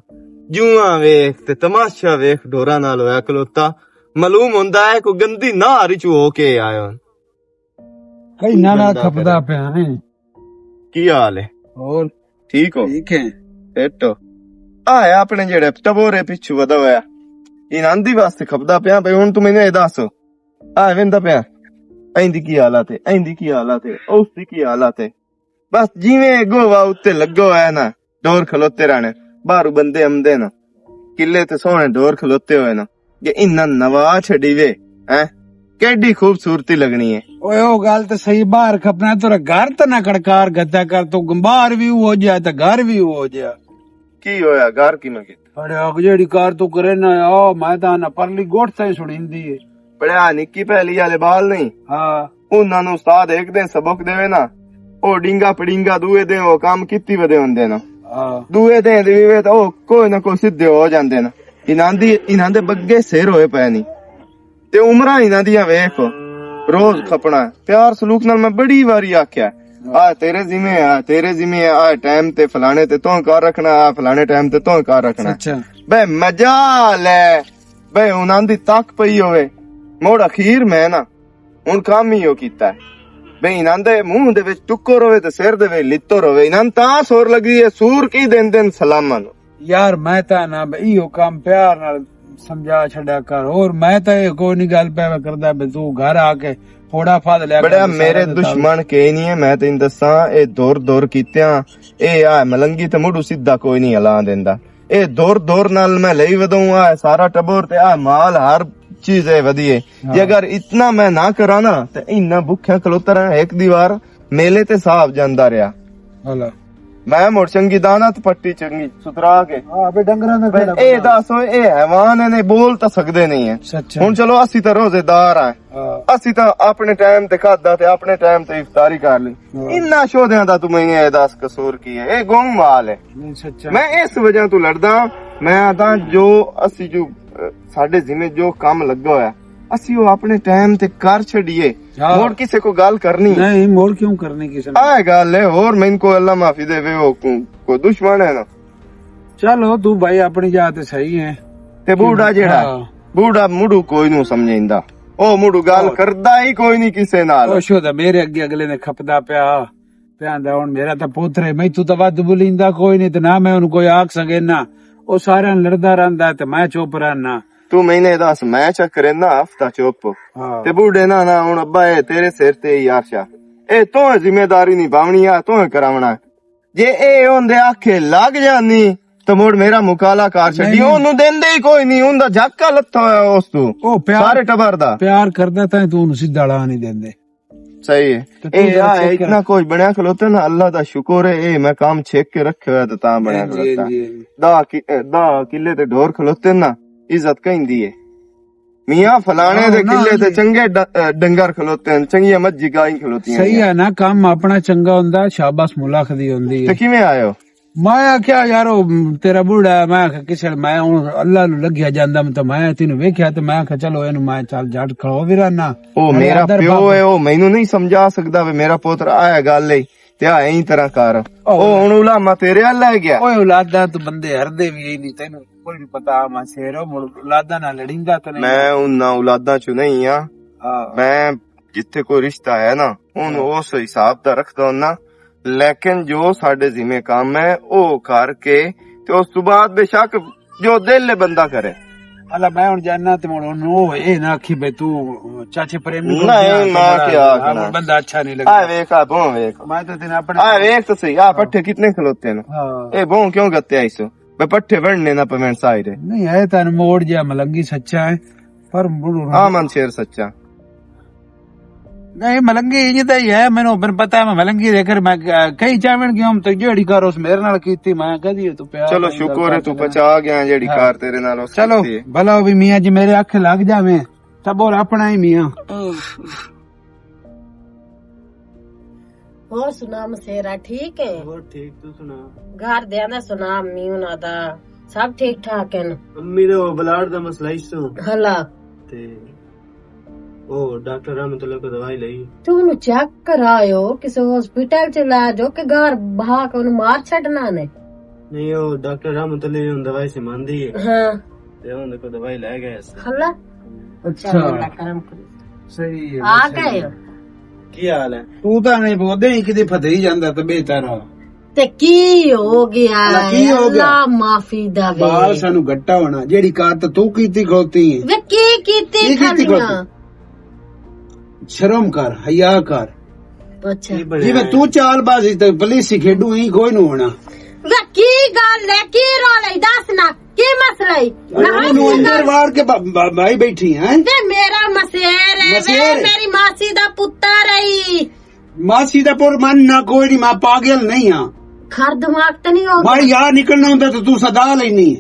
جواں ویکھ تے تماشا ویکھ، ڈوراں نال ہویا کلوتا، معلوم ہوندا ہے کوئی گندی نہاری چوں ہو کے آئے ہون۔ کئی نہ نہ گندا کھپدا کرے۔ پیا ہے۔ کی حال ہے؟ اور؟ ٹھیک ہو؟ ٹھیک ہے۔ فٹ ہو؟ آ ہے اپنے جڑے ٹبورے پچھو ودا ہویا۔ انہاں دی واسطے کھپدا پیا، بھئی ہن توں مینوں اے دس۔ آ ہے ویندا پیا۔ ایندی کی حالت ہے؟ ایندی کی حالت ہے؟ اس دی کی حالت ہے؟ بس جیویں گووا اُتے لگا ہویا ہے نا، ڈور کھلوتے رہنے، باہروں بندے آمدے نا، قلعے تے سوہنے ڈور کھلوتے ہوئے نا، جے انہاں نوا چھڈی وے، ہیں؟ کیڈی خوبصورتی لگنی ہے۔ اوئے، او گل تے صحیح، باہر کھپنا، تیرا گھر تے نہ کڑکار گھدا کر، تو باہر بھی ہو جائے تے گھر بھی ہو جائے۔ کی ہویا؟ گھر کی میں کیتا؟ اڑے، اگ جیڑی کار تو کرے نا، آ، میں تاں نہ پرلی گوٹھ تائیں سنیندی ہے۔ بڑے آ نکی پہلی والے بال نہیں؟ ہاں۔ انہاں نوں استاد ایک دن سبق دیوے نا، او ڈینگا پڑینگا دوئے دن او کام کیتی ودے ہوندے نا۔ ہاں۔ دوئے دن دی وے تاں او کوئی نہ کوئی سدھے ہو جاندے نا۔ انہاں دی، انہاں دے بگے سر ہوئے پئے نہیں۔ تے عمراں انہاں دیاں ویکھ، روز کھپنا۔ پیار سلوک نال میں بڑی واری آکھیا، آ تیرے ذمے آ، تیرے ذمے آ، آ ٹائم تے فلانے تے تو کار رکھنا، آ فلانے ٹائم تے تو کار رکھنا۔ اچھا۔ بے مجال ہے، بے انہاں دی تک پئی ہوئے۔ موڑ اخیر میں نا، ہن کام ہی او کیتا ہے۔ بے انہاں دے منہ دے وچ ٹکر ہوئے تے سر دے وچ لتر ہوئے، انہاں تاں سور لگی ہے، سور کی دن دن سلاماں نوں۔ یار، میں تاں نہ بھئی، او کام پیار نال سمجھا چھڈیا کر۔ اور میں تاں اے کوئی نہیں گل پیا کردا بھئی، تو گھر آ کے پھوڑا پھاد لیا کر بڑا میرے دشمن کے نہیں ہے، میں تینوں دساں، اے دور دور کیتیاں، اے آ ملنگی تے مڈو سیدھا کوئی نہیں ہلا دیندا۔ اے دور دور نال میں لئی ودوں، آ سارا ٹبر تے آ مال ہر چیز اے ودی ہے۔ ہاں۔ جے اگر اتنا میں نہ کراں نا، تے انہاں بھکھیاں کلوتراں ایک دیوار میلے تے صاحب جاندا رہیا۔ ہلا۔ میں مڑ چنگی دانا تے پٹی چنگی سترا کے۔ ہاں، بے ڈنگراں دا بے کھیڑا اے بندہ۔ دس ہوئے، اے حیوان نے بول تاں سکدے نہیں ہے۔ سچا۔ ہن چلو، اسی تاں روزے دار ہیں۔ ہاں۔ اسی تاں اپنے ٹائم تے کھادا تے اپنے ٹائم تے افطاری کر لی۔ ہاں۔ انہاں شودیاں دا توں میں اے دس قصور کی ہے؟ اے گم مال ہے۔ نہیں، سچا۔ میں اس وجہ تو لڑدا، میں آتا جو اسی جو، اے، ساڈے ذمہ جو کام لگا ہویا، اسی وہ اپنے ٹائم تے کر چھڈیے۔ ہاں۔ مڑ کسے کو گل کرنی؟ نہیں، مڑ کیوں کرنی کسے نے؟ آ گل ہے، اور میں ان کو اللہ معافی دے وے، وہ کو-، کوئی دشمن ہے نا۔ چلو، تو بھائی اپنی جا تے صحیح ہے۔ تے بوڑھا جیڑا، ہاں۔ بوڑھا مڑو کوئی نو سمجھیندا۔ او مڑو گل کردا ہی کوئی نہیں کسے نال۔ او شودا میرے اگے اگلے نے کھپدا پیا۔ تے آندا، "ہن میرا تاں پوتر ہے، میں تو تاں ودھ بولیندا کوئی نہیں، تے نہ میں اونوں کوئی آکھ سکے نہ۔ او سارے نال لڑدا رہندا ہے تے میں چپ رہنا۔" تو میں نے دس، میں چکر ہے نا ہفتہ چپ۔ ہاں۔ تے بوڑھے نا، نا، ہن ابا اے تیرے سر تے ہی عرش آ۔ اے تو ذمہ داری نہیں باونی آ، تو کراونا۔ جے اے ہوندے آکھے لگ جانی، تے مڑ میرا مکالا کر چھڈی۔ نہیں، نہیں۔ اونوں دیندے ہی کوئی نہیں، اوندا جھکا لتھا ہویا اس تو۔ او پیار، سارے ٹبر دا۔ پیار کردا تاں تو اونوں سیدھا لا نہیں دیندے۔ صحیح ہے۔ تے اے تو آ، ذرا چیک کر۔ اتنا کچھ بنیا کھلوتے نا، اللہ دا شکر ہے، اے میں کام چھک کے رکھے ہویا تے تاں بنیا ہاں جی، کھلوتا۔ ہاں جی، ہاں جی۔ دا کی-، اے دا قلعے تے ڈھور کھلوتے نا، عزت کہیں دی ہے۔ میاں فلانے دے قلعے تے چنگے ڈ-، اے، ڈنگر کھلوتے ہیں، چنگیاں مجھی گائیں کھلوتی ہیں۔ صحیح ہے نا، کام اپنا چنگا ہوندا، شاباش ملک دی ہوندی ہے۔ تے کیویں آئے ہو؟ میں آکھیا، "یار، او تیرا بوڑھا ہے۔" میں آکھیا، "کسے، میں ہن اللہ نو لگیا جاندا، میں تے میں تینوں ویکھیا تے میں آکھیا، چلو، اینوں میں چل جٹ کھڑو وی رہنا۔" او میرا پیو ہے، او مینوں نہیں سمجھا سکدا وے، میرا پوتر آیا گل ہے، تے آ ایں طرح کر۔ او ہن علامہ تیرے ال لے گیا۔ اوئے، اولاداں تو بندے ہردے وی اے نہیں، تینوں کوئی نہیں پتا، میں شیر ہو، مڑ اولاداں نال لڑیندا تے نہیں۔ میں انہاں اولاداں چوں نہیں ہاں۔ ہاں۔ میں جتھے کوئی رشتہ ہے نا، ہن اس حساب دا رکھدا ہوں نا۔ لیکن جو ساڈے ذمہ کام ہے، او کر کے تے اس تو بعد بے شک جو دل ہے بندہ کرے۔ اللہ، میں ہن جاننا تے مڑ اونوں او اے نہ آکھی بے تو چاچے پریمی کو نہیں، کیا میں آکھنا؟ بندہ اچھا نہیں لگدا۔ آ ویکھ، آ بھوں ویکھ۔ میں تے تینے اپنے آ ویکھ تے صحیح، آ پٹھے کتنے کھلوتے نے؟ ہاں۔ اے بھوں کیوں گتے آئی سو؟ بے پٹھے بننے نہ پوین سائے دے۔ نہیں، اے تاں موڑ جیا ملنگی سچا ہے، پر مڑ آ من شیر سچا۔ نہیں، ملنگی انج تے ہی ہے، مینوں بن پتہ ہے، میں ملنگی دے کر میں کئی چاون گیا ہم، تو جیڑی کار اس میرے نال کیتی، میں کدی تو پیار چلو، نہیں شکر ہے، کرتا تو چلنا۔ پچا گیا جیڑی ہاں۔ کار تیرے نال اس چلو، کیتی ہے۔ بھلا ہوئی میاں جی میرے اکھ لگ جاویں، سب اور اپنا ہی میاں۔ اور سنا مسیرا، ٹھیک ہے؟ اور ٹھیک، تو سنا؟ گھر دیاں دا سنا، امی ہونا دا، سب ٹھیک ٹھاک ہیں؟ امی دے او بلڈ دا مسئلہ اس سو۔ ہلا۔ تے او ڈاکٹر رحمت اللہ کو دوائی لئی۔ تو انہوں چیک کرایو، کسے ہاسپٹل چ لے جو کہ گھر بہا کے انہوں مار چھڈنا نے۔ نہیں، او ڈاکٹر رحمت اللہ نے دوائی سے مان دی ہے۔ ہاں۔ تے انہوں کو دوائی لے گئے اس۔ ہلا۔ اچھا۔ چلو، اللہ کرم کرے۔ صحیح ہے، آ صحیح گئے ہے۔ ہو؟ کی حال ہے؟ تو تاں نہیں بولدے، ہی کدی پھدے ہی جاندا تے بہتر ہو۔ تے کی ہو گیا اللہ، کی ہے؟ ہو گیا؟ اللہ معافی دے۔ بال سانو گٹا ہونا، جیڑی کار تے تو کیتی کھوتی ہے۔ وے کی کیتی کی کیتی کھڑیاں؟ کھوتی؟ شرم کر، حیا کر۔ اچھا۔ جی میں تو چال بازی تے پولیس ہی کھیڈوں، ہی کوئی نہ ہونا۔ وے کی گل ہے، کی رول ہے، دس نا، کی مسئلہ ہے؟ نہ اندر وار کے با-، با-، بھائی بیٹھی ہیں۔ وے میرا مسیر ہے، مسیر وے ہے۔ میری ماسی دا پتر ہے۔ ماسی دا پور من نہ کوئی نہیں، میں پاگل نہیں ہاں۔ کھر دماغ تے نہیں ہوگا۔ میں یار نکلنا ہوندا تے تو سدا لینی۔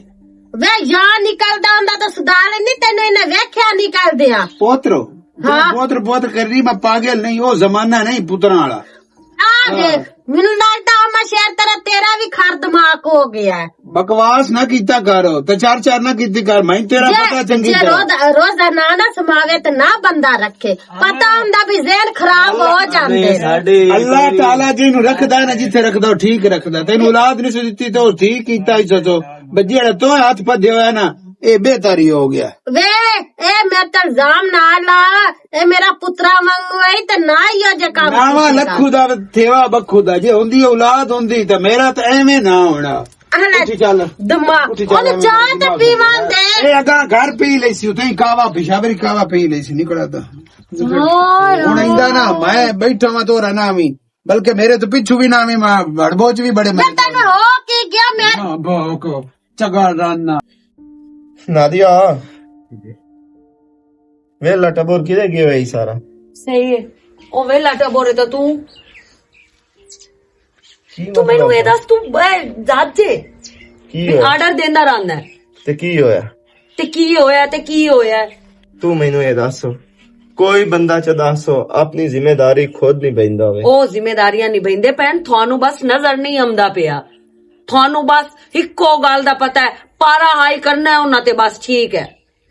وے یار نکلدا ہوندا تے سدا لینی، تینوں انہیں ویکھیا نکلدیا۔ پوترو، ہاں۔ پوتر، پوتر کرنی، میں پاگل نہیں، او زمانہ نہیں پتراں والا۔ آ ہاں۔ دیکھ، مینوں لگدا او میں شیر تیرا، تیرا بھی کھر دماغ ہو گیا ہے۔ بکواس نہ کیتا کر، تے چار چار نہ کیتی کر، میں تیرا جے، پتہ چنگی جے طرح۔ روز، روزانہ نہ سماوے تے نہ بندہ رکھے، پتہ ہوندا بھی ذہن خراب ہو جاندے نے۔ اللہ تعالیٰ جی نوں رکھدا ہے نا، جتھے رکھدا وہ ٹھیک رکھدا۔ تینوں اولاد نہیں سی دتی تے وہ ٹھیک کیتا ہی سوچو۔ بس جیڑا تو ہاتھ پدے ہویا نا، اے بہتر ہی ہو گیا۔ وے، اے میں تے الزام نہ لا، اے میرا پترا وانگو ہے تے نہ ہی ہو جے کام ناواں کیتا۔ لکھو دا تھیوا بکھو دا، جے ہوندی اولاد ہوندی تے میرا تے ایویں نہ ہونا۔ اہلا اٹھی چل۔ دماغ۔ اٹھی چل، اونوں ایویں چاہ تے دماغ پیوان دے۔ اے اگاں گھر پی لئی سی، اتھے ہی کاوا پشاوری کاوا پی لئی سی، نکلا دا۔ ہائے۔ ہن ایندا نا، میں بیٹھا واں تو رہنا وی، بلکہ میرے تو پچھو بھی نہ وی، میں بڑ بوچ بھی بڑے میں مزے تینوں ہو کی گیا میں؟ ہاں، بہت چگا رن۔ نادیا، ویلا ٹبور کدے گئے ہوئے سارا؟ صحیح ہے۔ او ویلا ٹبور ہے تو تو، کی تو مینوں مطلب؟ اے دس، تو، اے، جج جے؟ کی بھی ہویا؟ آرڈر دیندا رہندا ہے۔ تے کی ہویا؟ تے کی ہویا، تے کی ہویا؟ تو مینوں اے دس، کوئی بندہ چ دس، اپنی ذمہ داری خود نہیں بیندا ہوئے۔ او ذمہ داریاں نہیں بیندے پین، تھانوں بس نظر نہیں آمدا پیا۔ تھانوں بس اکو گل دا پتہ ہے، پارا ہائی کرنا ہے انہاں تے، بس ٹھیک ہے۔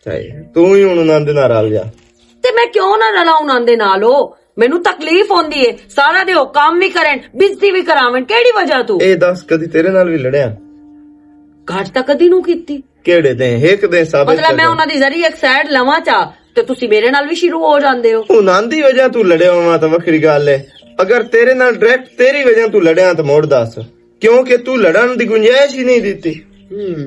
صحیح۔ تو ہی ہن انہاں دے نال رل جا۔ تے میں کیوں نہ رلاں انہاں دے نال؟ او مینوں تکلیف ہوندی ہے، سارا دے او کام وی کرن، بجتی وی کراون، کیڑی وجہ تو؟ اے دس، کدی تیرے نال وی لڑیا؟ گھٹ تاں کدی نوں کیتی۔ کیڑے دے؟ ہک دے ثابت مطلب، کر میں دے۔ انہاں دی ذری ایک سائیڈ لواں چا، تے تسی میرے نال وی شروع ہو جاندے ہو۔ انہاں دی وجہ تو لڑیا ہواں تاں وکھری گل ہے، اگر تیرے نال ڈائریکٹ تیری وجہ تو لڑیا تاں موڑ دس۔ کیونکہ تو لڑن دی گنجائش ہی نہیں دتی۔ ہم،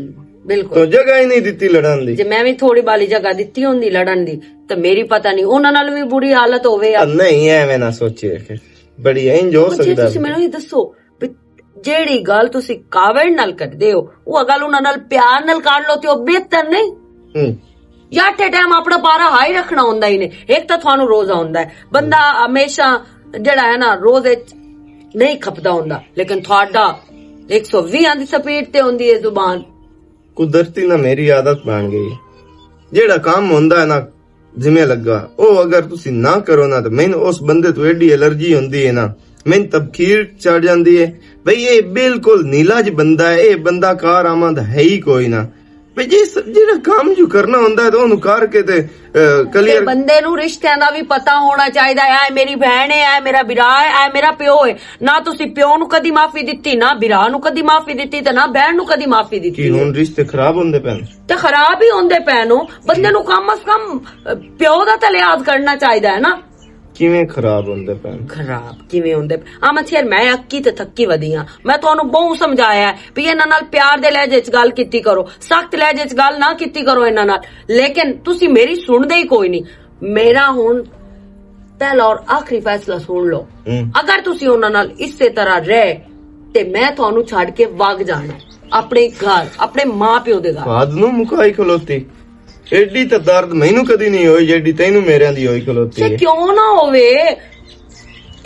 بالکل۔ تو جگہ ہی نہیں دتی لڑن دی۔ جے میں وی تھوڑی بالی جگہ دتی ہوندی لڑن دی، تے میری پتہ نہیں، انہاں نال وی بری حالت ہووے یا آ، نہیں، ایویں نہ سوچی رکھے۔ بڑی انج ہو سکدا ہے۔ تسی مینوں یہ دسو، بھی جیڑی گل تسی کاوڑ نال کردے ہو، وہ گل انہاں نال پیار نال کر لو تے وہ بہتر نہیں؟ ہم۔ یا اٹھے ٹائم اپنا پارا ہائی رکھنا ہوندا ہی نہیں۔ ایک تاں تھانوں روزہ ہوندا ہے، بندہ ہمیشہ جڑا ہے نا، روزے چ نہیں کھپدا ہوندا، لیکن تھوڑا ایک سو ویہاں دی سپیڈ تے ہوندی ہے زبان۔ قدرتی نہ میری عادت بن گئی، جیڑا کام ہوندا ہے نا، جویں لگا، او اگر تسی نہ کرو نا، تے مینوں اس بندے تو ایڈی الرجی ہوندی ہے نا، مینوں تبخیر چڑھ جاندی ہے۔ بھئی، اے بالکل نیلا جی بندہ ہے، اے بندہ کارآمد ہے ہی کوئی نہ۔ بھئی، جس، جیڑا کام جو کرنا ہوندا ہے، تے اونوں کر کے تے، اے، تے کلیئر۔ بندے نوں رشتیاں دا وی پتہ ہونا چاہیدا ہے، اے میری بہن ہے، اے میرا بھرا ہے، اے میرا پیو ہے۔ نہ تسی پیو نوں کدی معافی دتی، نہ بھرا نوں کدی معافی دتی، تے نہ بہن نوں کدی معافی دتی۔ کی ہن رشتے خراب ہوندے پئے نے؟ تے خراب ہی ہوندے پئے نو۔ بندے نوں کم از کم، اے، پیو دا تے لحاظ کرنا چاہیدا ہے نا۔ کیویں خراب ہوندے پئے نے؟ خراب کیویں ہوندے پئے؟ آ میں تھیر، میں اکی تے تھکی ودی ہاں۔ میں تانوں بہوں سمجھایا ہے بھی انہاں نال پیار دے لہجے چ گل کیتی کرو، سخت لہجے چ گل نہ کیتی کرو انہاں نال۔ لیکن تسی میری سنڑدے ہی کوئی نہیں۔ میرا ہن پہلا اور آخری فیصلہ سن لو۔ ہوں۔ اگر تسی انہاں نال اسے طرح رہ تے میں تانوں چھڈ کے وگ جانا ہے اپنے گھر، اپنے ماں پیو دے گھر۔ فہد نوں مکائی کھلوتی۔ ایڈی تے درد مینوں کدی نہیں ہوئی جیڈی تینوں میرے دی ہوئی کھلوتی ہے۔ کیوں نہ ہووے؟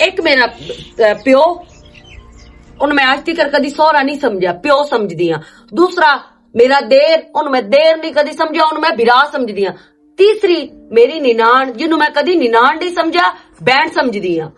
ایک میرا، اے، پیو، اونوں میں اج تک کدی سہرا نہیں سمجھیا، پیو سمجھدی ہاں۔ دوسرا، میرا دیر، اونوں میں دیر نہیں کدی سمجھیا، اونوں میں بھرا سمجھدی ہاں۔ تیسری، میری ننان، جنوں میں کدی ننان نہیں سمجھیا، بہن سمجھدی ہاں۔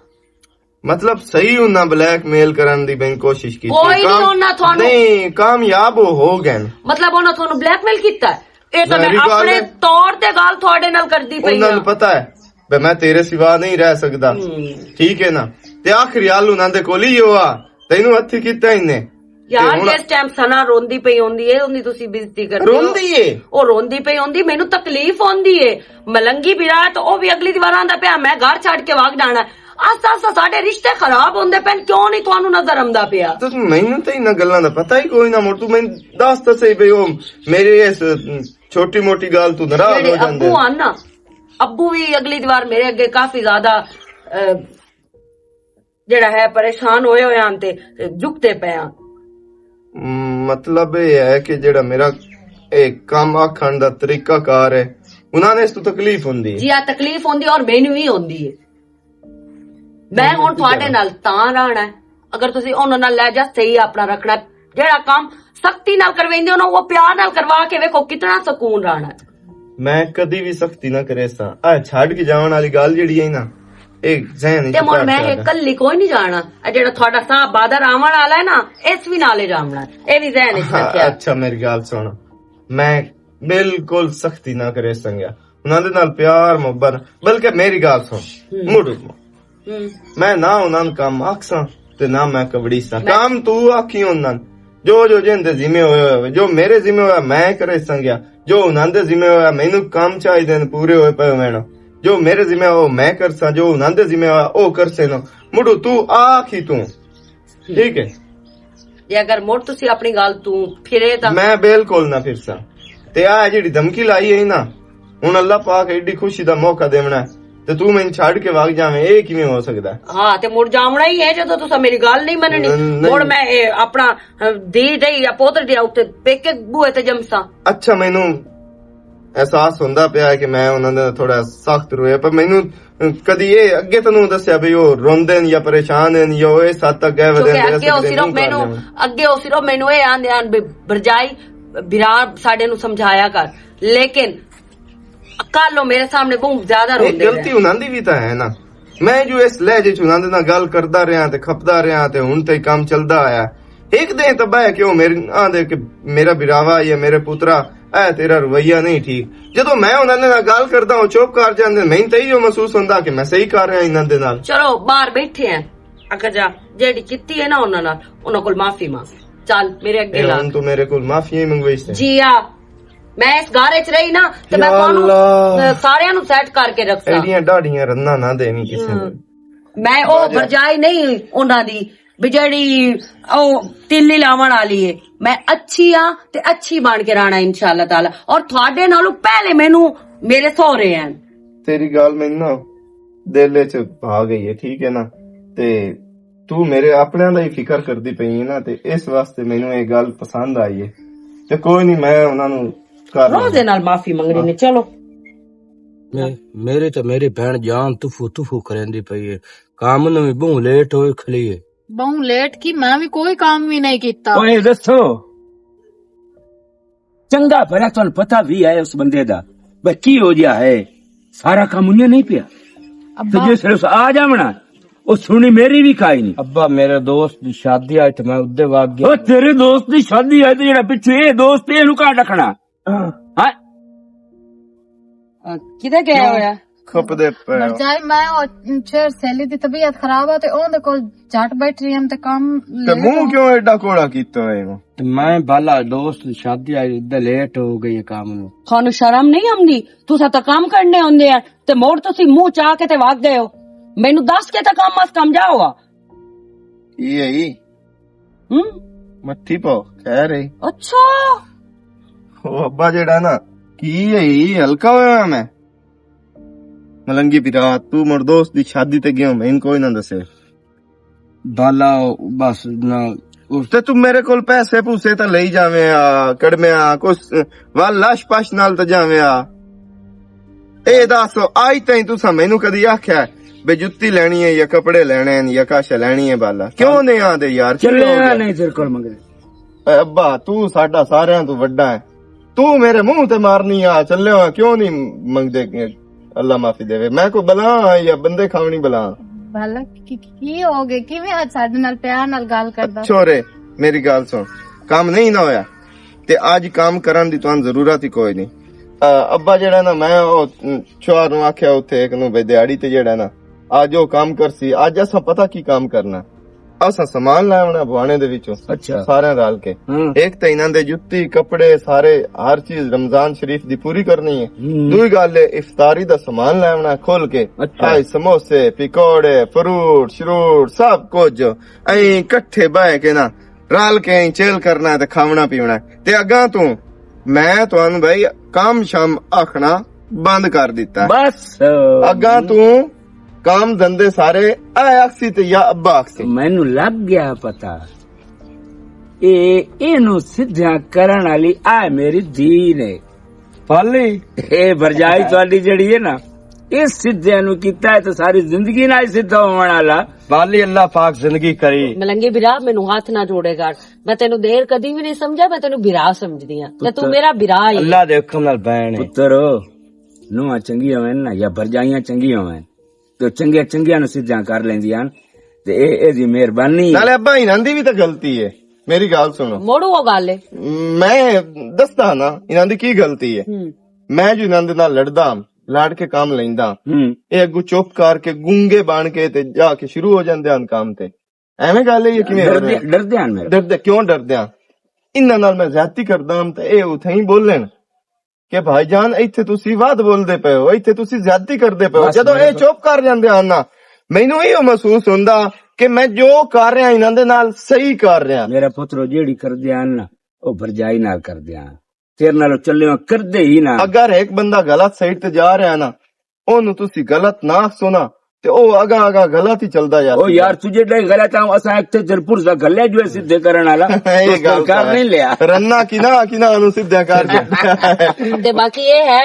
مطلب، صحیح انہاں بلیک میل کرن دی میں کوشش کی۔ کوئی نہیں، کام-، انہاں تھانوں نہیں، کامیاب ہو، ہو گئے۔ مطلب، انہاں تھانوں بلیک میل کیتا ہے؟ اے تاں میں ظاہری گل اپنے ہے۔ طور تے گل تھوڑے نال کردی پئی انہاں ہاں۔ نوں پتہ ہے، بے میں تیرے سوا نہیں رہ سکدا۔ ہم۔ ٹھیک ہے نا؟ تے آخری حل انہاں دے کول ہی ہوا، تینوں ہتھی کیتا ہی نے۔ یار، تے ہن جس ٹائم ثنا روندی پئی ہوندی ہے، اوندی تسی بےعزتی کردے ہو۔ روندی ہے؟ او روندی پئی ہوندی، مینوں تکلیف ہوندی ہے۔ ملنگی برا تے او وی اگلی دیوار آندا پیا، میں گھر چھڈ کے وگ جانا ہے۔ آستا آستا ساڈے رشتے خراب ہوندے پین، کیوں نہیں تانوں نظر آندا پیا؟ تے مینوں تے انہاں گلاں دا پتہ ہی کوئی نہ، مڑ تو میں دس تے صحیح پئی، او میرے اس چھوٹی موٹی گل تو ناراض ہو جاندے۔ ابو آن نا، ابو وی اگلی دیوار میرے اگے کافی زیادہ، اے، جڑا ہے پریشان ہوئے ہوئے آن تے جھکتے پے آن۔ مطلب یہ ہے کہ جڑا میرا ایک کام آکھن دا طریقہ کار ہے، انہاں نے اس تو تکلیف ہوندی ہے۔ جی، آ تکلیف ہوندی ہے اور مینوں وی ہوندی ہے۔ میں ہن تہاڈے نال تاں رہنا ہے، اگر تسی انہاں نال لہجہ صحیح اپنا رکھنا ہے۔ جڑا کام سختی نال کرویندے ہو نا، وہ پیار نال کروا کے ویکھو، کتنا سکون رہنا ہے۔ میں کدی وی سختی نہ کریساں۔ اے چھڈ کے جاون والی گل جیڑی ہے نا، اے ذہن وچ تے مڑ میں اے کلی کوئی نہیں جانا۔ اے جیڑا تہاڈا صاحب بادر آون والا ہے نا، اس وی نالے جاونا ہے۔ اے وی ذہن وچ رکھیا۔ اچھا، میری گل سن، میں بالکل سختی نہ کریساں گیا۔ انہاں دے نال پیار محبت، بلکہ میری گل سن، ہم۔ مڑ میں نہ انہاں نوں کم آکھساں تے نہ میں کبڑیساں۔ کم تو آکھی انہاں نوں۔ جو جو جن دے ذمے ہوئے ہوئے، جو میرے ذمے ہویا میں کرے سنگیا، جو انہاں دے ذمے ہویا مینوں کم چاہیدے نے پورے ہوئے پے ہوئے۔ جو میرے ذمے ہو میں کرساں، جو انہاں دے ذمے ہویا او کرسے نو۔ مڑو تو آکھی تو۔ ٹھیک ہے۔ جے اگر مڑ تسی اپنی گل تو پھرے تاں میں بالکل نہ پھرساں۔ تے آ جڑی دھمکی لائی ہے نا، ہن اللہ پاک ایڈی خوشی دا موقع دیونا ہے، تے تو میں چھڈ کے وگ جاویں، اے کیویں ہو سکدا ہے؟ ہاں، تے مڑ جاونا ہی ہے جدوں تساں میری گل نہیں مننی۔ نہیں۔ مڑ میں اے اپنا، اے، دی دئی یا پوتر دیا اتھے پیکے بوئے تے جمساں۔ اچھا، مینوں احساس ہوندا پیا ہے کہ میں انہاں دے تھوڑا سخت رویا، پر مینوں کدی اے اگے تانوں دسیا بھئی او روندے نے یا پریشان نے یا او اس حد تک گئے ودے نے، اگے او صرف مینوں، اگے او صرف مینوں اے آندے آن بھرجائی، برا ساڈے نوں سمجھایا کر، لیکن کل او میرے سامنے بہت زیادہ روندے نے۔ غلطی انہاں دی بھی تاں ہے نا۔ میں جو اس لہجے چ انہاں دے نال گل کردا رہیا تے کھپدا رہیا تے ہن تے کم چلدا آیا۔ ایک دن تباہ ہے کہ وہ میرے آندے کہ میرا براوا یا میرے پترا، اے تیرا رویہ نہیں ٹھیک۔ جدوں میں انہاں دے نال گل کردا ہوں، چپ کر جاندے، میں تے ایہو محسوس ہوندا کہ میں صحیح کر رہا انہاں دے نال۔ چلو، باہر بیٹھے ہیں، اگر جا جیڑی کیتی ہے نا انہاں نال، انہاں کول معافی مانگ۔ چل، میرے اگے اے لا۔ ہن تو میرے کول معافی ہی منگوائی سے۔ جی آ، میں اس گھر وچ رہی نا، تے میں یا تانوں، اللہ۔ ساریاں نوں سیٹ کر کے رکھساں۔ ایڈیاں ڈاڈیاں رناں نہ دینی کسے نوں۔ ہم۔ میں او بھرجائی نہیں انہاں دی، بھی جیڑی او تیلی لاون والی ہے۔ میں اچھی ہاں تے اچھی بن کے رہنا انشاءاللہ تعالی۔ اور تھوڑے نالوں پہلے مینوں میرے سہرے ہیں۔ تیری گل مینوں نا دل وچ آ گئی ہے، ٹھیک ہے نا؟ تے تو میرے اپنے دا ہی فکر کردی پئی ہے نا، تے اس واسطے مینوں یہ گل پسند آئی ہے۔ تے کوئی نہیں، میں انہاں نوں کر روز دے نال معافی منگنی نے، چلو۔ میری تے میری بہن جان تفو تفو کریندی پئی ہے۔ کام نوں وی بہوں لیٹ ہوئی کھلی ہے۔ بہوں لیٹ کی؟ میں وی کوئی کام وی نہیں کیتا۔ اوئے دسو، چنگا بھلا تانوں پتہ وی ہے اس بندے دا، بھئی کی ہو جیا ہے؟ سارا کام انہیں نہیں پیا۔ تے ابا۔ جے صرف آ جاونا، او سنی میری وی کائی نہیں۔ ابا، میرے دوست دی شادی آئی تے میں ادے وگ گیا۔ او تیرے دوست دی شادی آئی تے جڑا پچھے اے دوست اے نوں کہاں رکھنا؟ ہاں؟ کدے گیا ہویا؟ کھپدے پے ہو۔ مرزائی، میں او چھوڑ سہیلی دی طبیعت خراب آ تے اون دے کول جٹ بیٹھ رہی ہم تے کم تے لیٹ منہ ہو۔ کیوں ایڈا کوڑا کیتا ہوئے ہو؟ تے میں بالا دوست دی شادی آئی، ادھر لیٹ ہو گئی ہے کام نو۔ تھانوں شرم نہیں آندی؟ تساں تاں کم کرنے ہوندے ہیں تے مڑ تسی منہ چا کے تے وگ گئے ہو۔ مینوں دس کے تے کم از کم جاؤ آ۔ یہ ہی ہم؟ مٹھی پاؤ، خیر ہے۔ اچھا۔ او ابا جیڑا نا، کی ہے، یہ ہلکا ہویا میں۔ ملنگی برا، تو مڑ دوست دی شادی تے گیا، میں کوئی نہ دسے۔ بالا، بس نہ، تے تو میرے کول پیسے پوسے تاں لئی جاویں آ، کڑمے آ، کچھ ول لاش پاش نال تے جاویں آ۔ اے دس، آج تائیں تساں مینوں کدی آکھیا بے جُتی لینی ہے یا کپڑے لینے ہیں یا کاشا لینی ہے بالا؟ کیوں نہیں آندے یار؟ کیوں چلے ہو آ گیا؟ نہیں تیرے کول منگدے۔ اے ابا، تو ساڈا ساریاں تو وڈا ہے۔ تو میرے منہ تے مارنی آ، چلے ہو، کیوں نہیں منگدے؟ اللہ معافی دے۔ میں کوئی بلا ہاں یا بندے کھاونی بلا ہاں؟ بھلا کی، کی ہو گئے؟ کیویں اج ساڈے نال پیار نال گل کردا؟ چھوڑے، میری گل سن، کام نہیں نہ ہویا تے اج کام کرن دی تانوں ضرورت ہی کوئی نہیں۔ آ، ابا جڑا نا، میں او چوار نوں آکھیا اتھے ایک نوں بے دیہاڑی تے جڑا نا، اج او کام کرسی۔ اج اساں پتہ کی کام کرنا؟ اساں سامان لے آونا بوانے دے وچوں، اچھا۔ سارے رل کے۔ ہاں۔ ایک تے انہاں دے جُتی، کپڑے، سارے، ہر چیز رمضان شریف دی پوری کرنی ہے۔ ہوں۔ دوئی گل ہے، افطاری دا سامان لے آونا کھول کے۔ اچھا۔ آئے سموسے، پکوڑے، فروٹ، شروٹ، سب کچھ۔ ایں کٹھے بہ کے نا، رل کے ایں چل کرنا ہے تے کھاونا پیونا ہے۔ تے اگاں توں میں تانوں بھائی کم شم آکھنا بند کر دتا ہے۔ بس۔ اگاں توں کام دھندے سارے اے آکھسی تے یا ابا آکھسی۔ مینوں لگ گیا پتہ۔ اے، اینوں سدھیاں کرن والی اے میری دھی نے۔ پالی۔ اے بھرجائی تہاڈی جڑی ہے نا، اس سدھیاں نوں کیتا ہے تے ساری زندگی نال سدھا ہون والا۔ پالی، اللہ پاک زندگی کری۔ ملنگے برا، مینوں ہاتھ نہ جوڑے کر۔ میں تینوں دیر کدی بھی نہیں سمجھا، میں تینوں برا سمجھدی ہاں۔ تے تو پتر، میرا برا ہی ہے۔ اللہ دے حکم نال بہن ہے۔ پتر، نواں چنگیاں ہوئن نا یا بھرجائیاں چنگیاں ہوئن، تے چنگیاں چنگیاں نوں سدھیاں کر لیندیاں ہن۔ تے اے، اے دی مہربانی۔ نالے ابا، انہاں دی بھی تے غلطی ہے۔ میری گل سنو۔ موڑو وہ گل ہے۔ میں دسدا نا، انہاں دی کی غلطی ہے۔ ہوں۔ میں جو انہاں دے نال لڑدا ہاں، لڑ کے کام لیندا ہاں۔ ہوں۔ اے اگوں چپ کر کے، گونگے بن کے تے جا کے شروع ہو جاندے ہن کام تے۔ ایویں گل ہے، یہ کیویں ہو رہا ہے؟ ڈردے ہن میرے۔ ڈردے، کیوں ڈردے ہن؟ انہاں نال میں زیادتی کردا ہاں تے اے اتھے ہی بولن کہ بھائی جان، ایتھے تسی ود بولدے پئے ہو، ایتھے تسی زیادتی کردے پئے ہو۔ بس جدوں میرے اے تو چپ کر جاندے ہن نا، مینوں ایہو محسوس ہوندا کہ میں جو کر رہا انہاں دے نال صحیح کر رہا۔ میرا پترو، جیڑی کردے ہن نا، او بھرجائی نال کردے ہن۔ تیرے نال او چلے ہو کردے ہی نہ۔ اگر ایک بندہ غلط سائیڈ تے جا رہا نا، اونوں تسی غلط نہ آکھسو نا، تے او اگاں اگاں غلط ہی چلدا جاسی۔ او یار، تجھے ڈے غلط آؤں، اساں ایک تے جرپور دا گلے جو ہے سدھے کرن والا، اے اس گل کر نہیں لیا۔ رنا کی نہ، کی نہ اونوں سدھا کر دے۔ تے باقی اے ہے،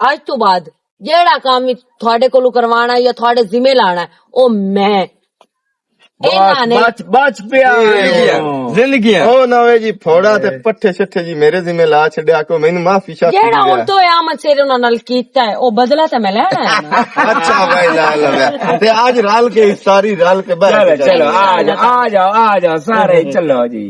اج تو بعد جیڑا کام وی تہاڈے کولوں کروانا ہے یا تہاڈے ذمہ لانا ہے، او میں۔ بس، انہاں نے بچ، بچ پیا۔ زندگیاں۔ زندگیاں۔ او نہ ہوئے جی، پھوڑا تے پٹھے شٹھے جی میرے ذمہ لا چھڈیا کو، مینوں معافی شافی جیڑا دے۔ ہن تو اے آمد سیر انہاں نال کیتا ہے، او بدلہ تے میں لینا ہے نا۔ اچھا بھائی، لا لو۔ تے آج رل کے، ساری رل کے باہر چلو، چلو، آ جاؤ، آ جاؤ، آ جاؤ، سارے چلو جی۔